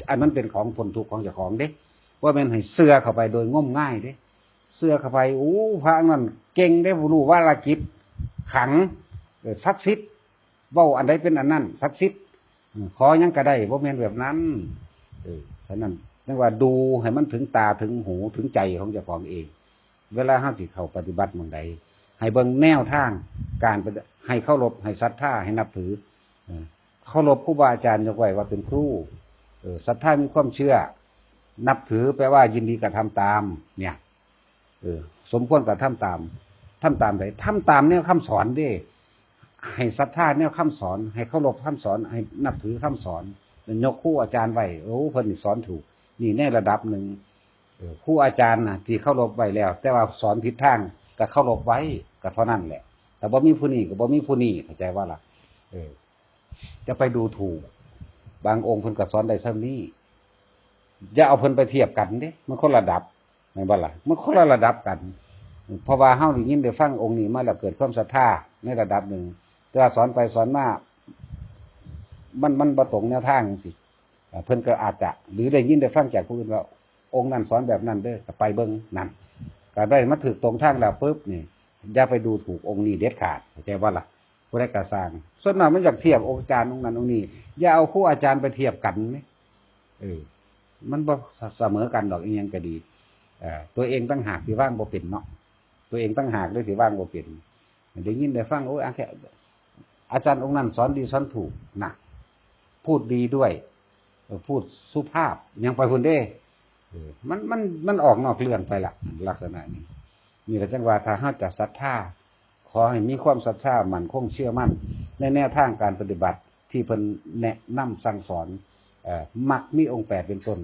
อันนั้นเป็นของพ้นทุกข์ของเจ้าของเด้ บ่แม่นให้เชื่อเข้าไปโดยงมงายเด้ เชื่อเข้าไป โอ้ พระนั้นเก่งเด้ รู้วาระจิตขลัง เออ ศักดิ์สิทธิ์ เว้าอันใดเป็นอันนั้น ศักดิ์สิทธิ์ อืม ขอหยังก็ได้ บ่แม่นแบบนั้น เออ ฉะนั้น จั่งว่าดูให้มันถึงตาถึงหูถึงใจของเจ้าของเอง เวลาเฮาสิเข้าปฏิบัติหม่องใด ให้เบิ่งแนวทางการปฏิ ให้เคารพ ให้ศรัทธา ให้นับถือ เออ เคารพครูบาอาจารย์ยกไว้ว่าเป็นครู เออ ศรัทธามีความเชื่อ นับถือแปลว่ายินดีกระทำตาม เนี่ย เออ สมควรกระทำตาม ทำตามใด ทำตามแนวคำสอนเด้ ให้ศรัทธาแนวคำสอน ให้เคารพคำสอน ให้นับถือคำสอน ยกครูอาจารย์ไว้ โอ้ เพิ่นนี่สอนถูก นี่ในระดับหนึ่ง เออ ครูอาจารย์น่ะที่เคารพไว้แล้ว แต่ว่าสอนผิดทาง ก็เคารพไว้ ก็เท่านั้นแหละ แต่บ่มีผู้นี้ก็บ่มีผู้นี้ เข้าใจว่าล่ะ เออ จะไปดูถูก บางองค์เพิ่นก็สอนได้ส่ำนี้ อย่าเอาเพิ่นไปเทียบกันเด้ มันคนละระดับ แม่นบ่ล่ะ มันคนละระดับกัน เพราะว่าเฮาได้ยินได้ฟังองค์นี้มาแล้วเกิดความศรัทธาในระดับหนึ่ง แต่ว่าสอนไปสอนมา มัน มันบ่ตรงแนวทางจังซี้ เอ่อ เพิ่นก็อาจจะ หรือได้ยินได้ฟังจากผู้อื่นว่า องค์นั้นสอนแบบนั้นเด้อ ก็ไปเบิ่งนั่น ก็ได้มาถืกตรงทางแล้วปุ๊บนี่ อย่าไปดูถูกองค์นี้เด็ดขาด เข้าใจบ่ล่ะ ผู้ใดก็ซ่าง ส่วนมากมันอยากเทียบองค์อาจารย์องค์นั้นองค์นี้ อย่าเอาครูอาจารย์ไปเทียบกันนี่ เออ มันบ่เสมอกันดอก อีหยังก็ดี เอ่อ ตัวเองต่างหากที่วางบ่เป็นเนาะ ตัวเองต่างหากเด้อที่วางบ่เป็น ได้ยินได้ฟัง โอ้ย อาจารย์ อาจารย์องค์นั้นสอนดีสอนถูกนะ พูดดีด้วย เออ พูดสุภาพ ยังไปพุ้นเด้ เออ มัน มัน มันออกนอกเรื่องไปละ ลักษณะนี้ นี่ก็จั่งว่าถ้าเฮาจะศรัทธา ขอให้มีความศรัทธามั่นคงเชื่อมั่น ในแนวทางการปฏิบัติที่เพิ่นแนะนำสั่งสอน เอ่อ มักมีองค์แปดเป็นต้น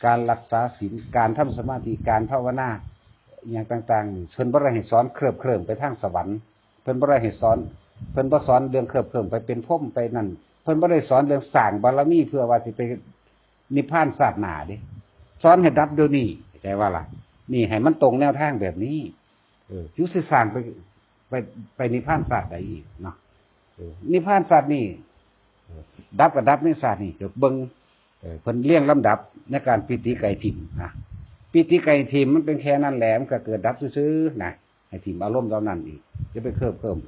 การรักษาศีล การทำสมาธิ การภาวนา อหย่างต่างๆนี่ เพิ่นบ่ได้ให้สอนเคลิบเคลิ้มไปทางสวรรค์ เพิ่นบ่ได้ให้สอน เพิ่นบ่สอนเรื่องเคลิบเคลิ้มไปเป็นพรหมไปนั่น เพิ่นบ่ได้สอนเรื่องสร้างบารมีเพื่อว่าสิไปนิพพานชาติหน้าเด้ สอนให้ดับเดี๋ยวนี้ เข้าใจว่าล่ะ นี่ให้มันตรงแนวทางแบบนี้ เออ อยู่สิสร้างไป ไป ไปนิพพานชาติใดอีกเนาะ เออ นิพพานชาตินี้ เออ ดับก็ดับในชาตินี้ ก็เบิ่ง เออ เพิ่นเรียงลำดับในการปีติไก่ถิ่มนะ ปีติไก่ถิ่มมันเป็นแค่นั้นแหละ มันก็เกิดดับซื่อๆนะ ให้ถิ่มอารมณ์เหล่านั้นอีก จะไปเคลิบเคลิ้ม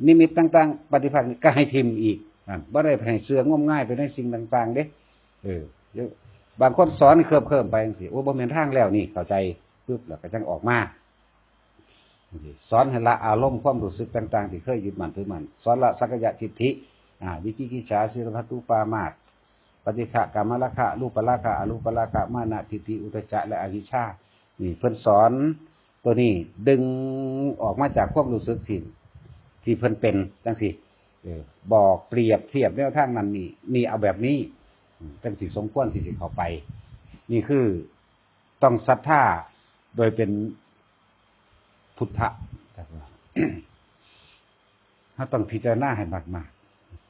นิมิตต่างๆ ปฏิภาณก็ให้ถิ่มอีกนั่น บ่ได้ให้เชื่องมงายไปในสิ่งต่างๆเด้ เออ เดี๋ยวบางคนสอนให้เคลิบเคลิ้มไปจังซี้ โอ้ บ่แม่นทางแล้วนี่ เข้าใจปุ๊บ แล้วก็จั่งออกมา สอนให้ละอารมณ์ความรู้สึกต่างๆที่เคยยึดมั่นถือมั่น สอนละสักกายทิฏฐิ อ่า วิจิกิจฉา ศีลพัตตุปามาส ปฏิฆะ กามราคะ รูปราคะ อรูปราคะ มานะ ทิฏฐิ อุทธัจจะ และอวิชชา นี่เพิ่นสอนตัวนี้ดึงออกมาจากความรู้สึกที่ ที่เพิ่นเป็นจังซี่ เออ บอกเปรียบเทียบแนวทางนั้นนี่ นี่เอาแบบนี้ อืม จังสิสมควรที่สิเข้าไป นี่คือต้องศรัทธาโดยเป็นพุทธะ เฮาต้องพิจารณาให้มาก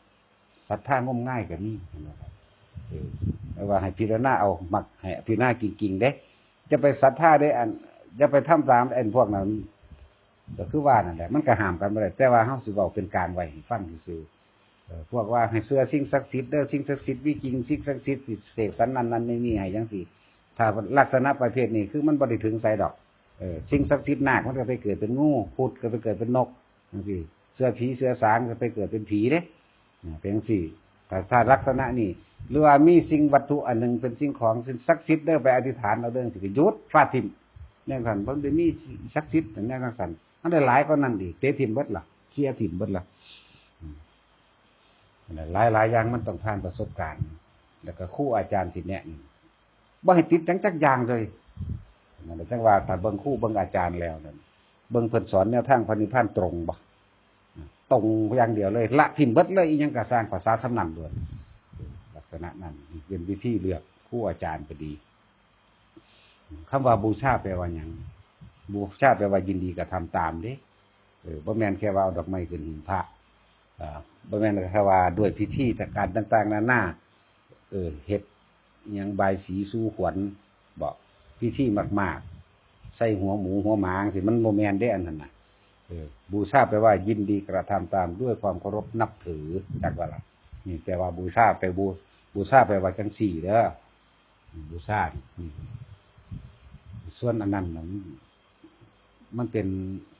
ๆ ศรัทธางมงายก็มี เห็นบ่ครับ เออ แต่ว่าให้พิจารณาเอา มักให้พิจารณาจริงๆเด้ จะไปศรัทธาได้อัน อย่าไปทำตามอันพวกนั้น ก็คือว่านั่นแหละ มันก็ห้ามกันบ่ได้ แต่ว่าเฮาสิเว้าเป็นกลางไว้ให้ฟังซื่อๆ เอ่อ พวกว่าให้เชื่อสิ่งศักดิ์สิทธิ์เด้อ สิ่งศักดิ์สิทธิ์มีจริง สิ่งศักดิ์สิทธิ์สิเสกสรรนั่นนั่นนี่นี่ให้จังซี่ ถ้าลักษณะประเภทนี้คือมันบ่ได้ถึงไสดอก เออ สิ่งศักดิ์สิทธิ์นาคมันก็ไปเกิดเป็นงู ครุฑก็ไปเกิดเป็นนกจังซี่ เชื่อผีเชื่อสางก็ไปเกิดเป็นผีเด้ อ่า เป็นจังซี่ ถ้า ถ้าลักษณะนี้ หรือว่ามีสิ่งวัตถุอันหนึ่งเป็นสิ่งของ สิ่งศักดิ์สิทธิ์เด้อ ไปอธิษฐานเอาเด้อ สิก็หยุดฟาดทิ่ม แนวซั่น บ่ได้มีศักดิ์สิทธิ์แนวจั่งซั่น มันได้หลายกว่านั้นอีก เตะทิ่มเบิดล่ะ เคลียร์ทิ่มเบิดล่ะ อืม หลายๆอย่างมันต้องผ่านประสบการณ์ แล้วก็ครูอาจารย์สิแนะนำ บ่ให้ติดหยังจักอย่างเลย นั่นแหละจั่งว่าถ้าเบิ่งครูเบิ่งอาจารย์แล้วนั่น เบิ่งเพิ่นสอนแนวทางพระนิพพานตรงบ่ ตรงอย่างเดียวเลย ละทิ่มเบิดเลย อีหยังก็ซ่าง ภาษาส่ำนั้นโลด ลักษณะนั้น เป็นวิธีเลือกครูอาจารย์ก็ดี คำว่าบูชาแปลว่าหยัง บูชาแปลว่ายินดีกระทำตามเด้ เออ บ่แม่นแค่ว่าเอาดอกไม้ขึ้นหิ้งพระ เอ่อ บ่แม่นแค่ว่าด้วยพิธีการต่างๆนานา เออ เฮ็ดหยังบายสีสู่ขวัญบ่ พิธีมากๆ ใส่หัวหมูหัวหมาจังซี้ มันบ่แม่นเด้อันนั้นน่ะ เออ บูชาแปลว่ายินดีกระทำตามด้วยความเคารพนับถือ จักว่าล่ะ นี่แปลว่าบูชา ไปบู บูชาแปลว่าจังซี่เด้อ บูชานี่ ส่วนอันนั้นน่ะ มันเป็น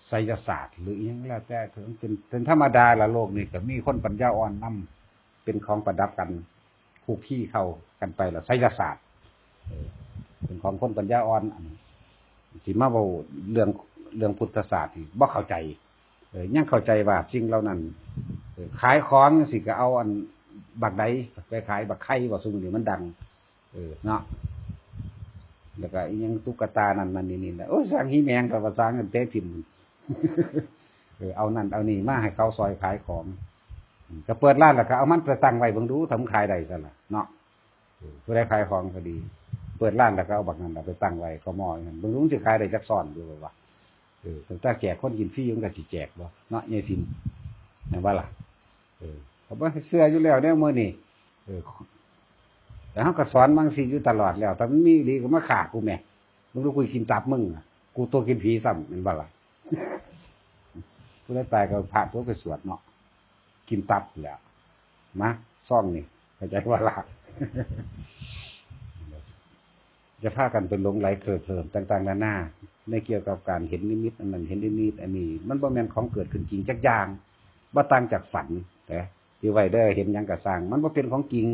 ไสยศาสตร์หรืออิหยังแล้วแต่ มันเป็น เป็นธรรมดาละ โลกนี่ก็มีคนปัญญาอ่อนนำ เป็นของประดับกัน คุกคีเข้ากันไปละ ไสยศาสตร์ เออ เป็นของคนปัญญาอ่อน อันสิมาเว้าเรื่อง เรื่องพุทธศาสตร์นี่บ่เข้าใจ เออ ยังเข้าใจว่าสิ่งเหล่านั้น เออ ขายของจังซี้ก็เอาอัน บักใด ไปขายบักไข่บ่ ซุมื้อนี้มันดัง เออเนาะ แล้วก็อิหยังตุ๊กตานั่นนั่นนี่นี่นะ โอ้ย สร้างฮีแมง ก็ว่าสร้างกันแต่ถิ่ม เออ เอานั่นเอานี่มาให้เขาซอยขายของ อืม ก็เปิดร้านแล้วก็เอามันไปตั้งไว้เบิ่งดู ถ้ามันขายได้ซั่นล่ะเนาะ เออ ผู้ใดขายของก็ดี เปิดร้านแล้วก็เอาบักนั่นล่ะไปตั้งไว้ ก็มออย่างนั้น เบิ่งดูมันสิขายได้จักซ้อนอยู่บ่วะ เออ ตั้งแต่แจกคนกินฟรีมันก็สิแจกบ่เนาะ ยายสิน แม่นบ่ล่ะ เออ เขาบ่เชื่ออยู่แล้วเนี่ยมื้อนี้ เออ แต่เฮาก็สอนบางสิ่งอยู่ตลอดแล้ว แต่มันมีอีหลีก็มาฆ่ากูแหม มึงรู้กูกินตับมึงอะ กูตัวกินผีซ้ำ แม่นบ่ล่ะ ผู้ใดตายก็พาตัวไปสวดเนาะ กินตับแหล้ว มา ซองนี่ เข้าใจบ่ล่ะ จะพากันไปหลงไหลเคลิบเคลิ้มต่างๆนานา ในเกี่ยวกับการเห็นนิมิตอันนั้น เห็นนิมิตอันนี้ มันบ่แม่นของเกิดขึ้นจริงจักอย่าง บ่ต่างจากฝัน แต่ที่ไว้เด้อ เห็นหยังก็ซ่าง มันบ่เป็นของจริง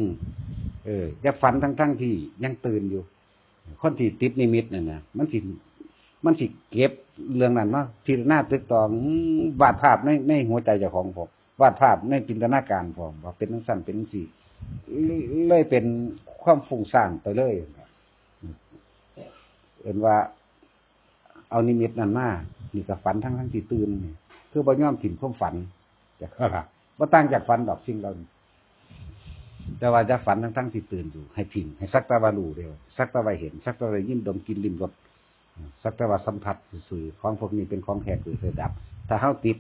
เออ อย่าฝันทั้งๆที่ยังตื่นอยู่ คนที่ติดนิมิตนั่นนะ มันสิ มันสิเก็บเรื่องนั้นมาพิจารณาตึกตอง อืม วาดภาพใน ในหัวใจเจ้าของพร้อม วาดภาพในจินตนาการพร้อม ว่าเป็นจังซั่นเป็นจังซี่ เลยเป็นความฟุ้งซ่านไปเลย เอิ้นว่า เอานิมิตนั่นมา นี่ก็ฝันทั้งๆที่ตื่น นี่ คือบ่ยอมถิ่มความฝัน จักว่าล่ะ บ่ต่างจากฝันดอกสิ่งเหล่านี้ แต่ว่าอย่าฝันทั้งๆที่ตื่นอยู่ ให้ถิ่ม ให้สักแต่ว่ารู้เดียว สักแต่ว่าเห็น สักแต่ว่าได้ยิน ดม กลิ่น ลิ้ม รส สักแต่ว่าสัมผัสซื่อๆ ของพวกนี้เป็นของแหกเกิดแหกดับ ถ้าเฮาติด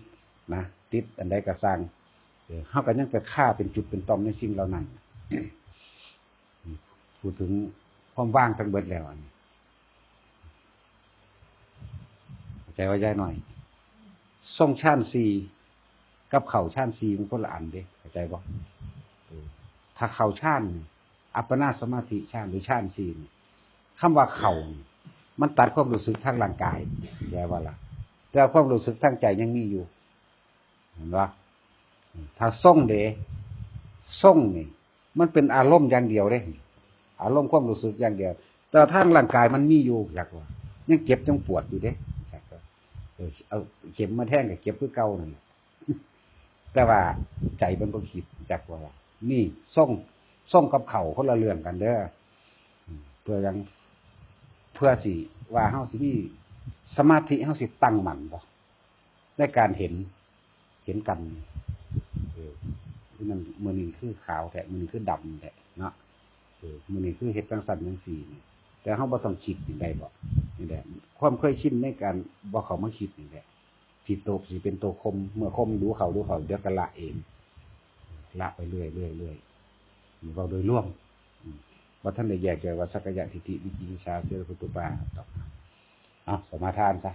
นะ ติดอันใดก็ซ่าง เออ เฮาก็ยังไปคาเป็นจุดเป็นต่อมในสิ่งเหล่านั้น พูดถึงความว่างทั้งเบิดแล้วอันนี้ เข้าใจว่ายายหน่อย ทรงฌานสี่กับเข้าฌานสี่มันคนละอันเด้ เข้าใจบ่ เออ ถ้าเข้าฌานนี่ อัปปนาสมาธิฌานหรือฌานสี่นี่ คำว่าเข้านี่ มันตัดความรู้สึกทางร่างกาย เข้าใจบ่ล่ะ แต่ความรู้สึกทางใจยังมีอยู่ เห็นบ่ ถ้าทรงเด้ ทรงนี่ มันเป็นอารมณ์อย่างเดียวเด้ อารมณ์ความรู้สึกอย่างเดียว แต่ทางร่างกายมันมีอยู่ จักว่า ยังเจ็บยังปวดอยู่เด้ จักว่า เออ เอาเข็มมาแทงก็เจ็บคือเก่านั่นแหละ แต่ว่าใจมันบ่คิด จักว่า นี่ทรง ทรงกับเข้าคนละเรื่องกันเด้อ อืม เพื่อหยัง เพื่อสิว่าเฮาสิมีสมาธิ เฮาสิตั้งมั่นบ่ ในการเห็น เห็นกัน เออ มันมื้อนี้คือขาวแท้ มื้อนี้คือดำแท้เนาะ เออ มื้อนี้คือเฮ็ดจังซั่นจังซี่นี่ แต่เฮาบ่ต้องคิดนี่ได้บ่ นี่แหละ ความเคยชินในการบ่เข้ามาคิดนี่แหละ สิโต สิเป็นตัวข่ม เมื่อข่มดูเข้าดูเข้า เดี๋ยวก็ละเอง ละไปเรื่อยๆ เรื่อยๆ นี่เว้าโดยรวม อืม บ่ทันได้แยกแยะว่าสักกายทิฏฐิ วิจิกิจฉา ศีลพัตตุปาทานดอก เอา สมาทานซะ